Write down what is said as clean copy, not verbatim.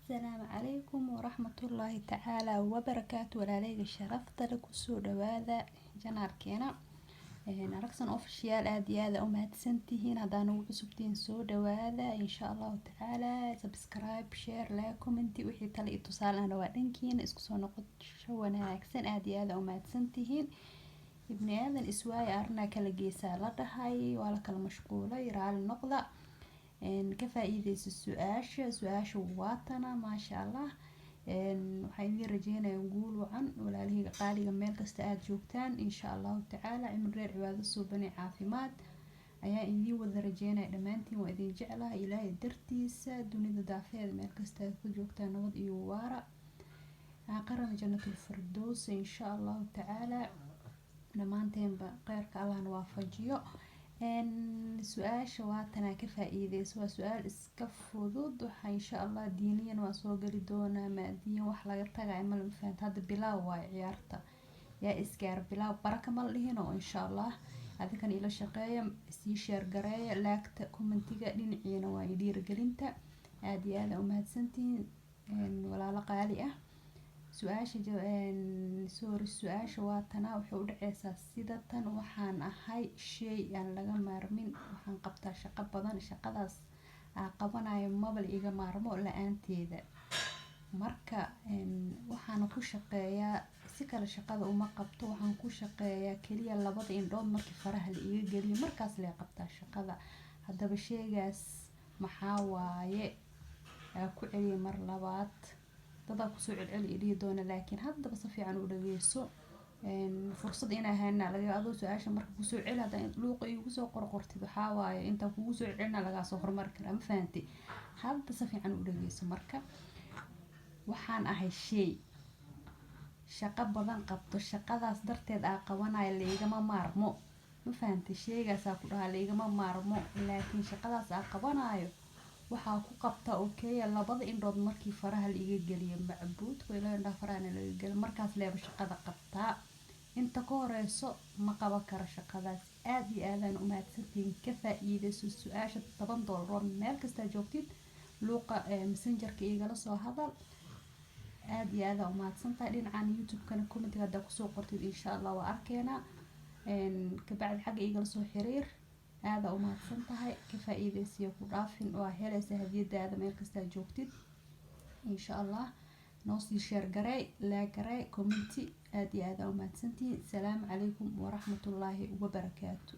Asalaamu calaykum waraxmatullaahi tacaala wabarakaatu. Walaaleyga sharafta leh, kusoo dhawaada channelkeena Aragsan Official. Aada iyo aada umahadsantihiin. Haddaa nagu cusubtihiin, soo dhawaada insha Allahu tacaala. Subscribe, share, like, comment, wixii tale iyo tusaale ahna waa dhankiina. Isku soo noqosho wanaagsan. Aada iyo aada umahadsantihiin. Ibni aadan iswaaya, arrinaa kala geesaa la dhahay, waa la kala mashquulay, raali noqda. Ka faa-iideysa su-aasha. Su-aasha waatana, maasha Allah. Waxaan idiin rajeynayaa guul wacan, walaalahayga qaaliga, meel kasta aada joogtaan. Insha Allahu tacaala, cimri dheer, cibaado suubane, caafimaad ayaa idiin wada rajeynaya dhammaantiin. Waa idin jeclahay Ilaahay dartiisa. Dunida daafeeda meel kasta aad ku joogtaan, nabad iyo waara, aakhirana Jannatul Firdows, insha Allahu tacaala. Dhammaanteenba kheyrka Allahna waafajiyo. Su-aasha waatanaa, ka faa-iideysa. Waa su-aal iska fudud. Waxaa insha Allah diiniyan waa soo geli doonaa, maadiyan wax laga tagay ma la fahanta. Hadda bilaaw waayo ciyaarta, yaa isgaar bilaaw, baraka ma la dhihino. Insha Allah adinkan ila shaqeeya, sii share gareeya, liketa, commentiga dhinaciina waa dhiirigelinta. Aada iyo aada umahadsantihiin, walaalo qaali ah. Su-aasha, sorry, su-aasha waatanaa, waxay u dhaceysaa sida tan: waxaan ahay shay aan laga maarmin, waxaan qabtaa shaqo badan, shaqadaas aa qabanayo maba la iga maarmo la-aanteeda. Marka waxaana ku shaqeeyaa, si kale shaqada uma qabto, waxaan ku shaqeeyaa keliya labada indhood markii faraha la iga geliyo, markaas lee qabtaa shaqada. Haddaba sheygaas maxaa waaye? Aa ku celiya mar labaad, dadaa kusoo celceli i dhihi doona, laakiin haddaba si fiican u dhageyso. Fursad inaa hayna laga adoo su-aasha marka kusoo celi. Hadda luuqa igu soo qorqortid, waxaa waaye intaa kugu soo celcelina lagaa soo hormari karaa, ma fahanti? Hadda si fiican u dhageyso. Marka, waxaan ahay shay shaqo badan qabto, shaqadaas darteed aa qabanayo laigama maarmo, ma fahantay? Sheygaasaa ku dhahaa laigama maarmo, laakiin shaqadaas aa qabanayo waxaa ku qabtaa oo keliya labada indhood markii faraha la iga geliyo. Macbuudka ilaa indhaha farahana laga geliyo, markaas leeba shaqada qabtaa. Inta ka horeyso ma qaban karo shaqadaas. Aada iyo aadaan umahadsantihiin. Ka faa-iideyso su-aasha, $10 oo meel kastaa joogtid, luuqa Messengerka igala soo hadal. Aada iyo aada umahadsantahay. Dhinacan YouTube-kana commentiga haddaa kusoo qortid, insha Allah waa arkeenaa. Kabacdi xagga igala soo xiriir. Aada umahadsan tahay. Ka faa-iideysiya, ku dhaafin, waa helaysa hadiyadaada meel kastaa joogtid, insha Allah. Noo sii share garey, like garey, commenti. Aada iyo aada umahadsantihiin. Asalaamu calaykum waraxmatullaahi wabarakaatu.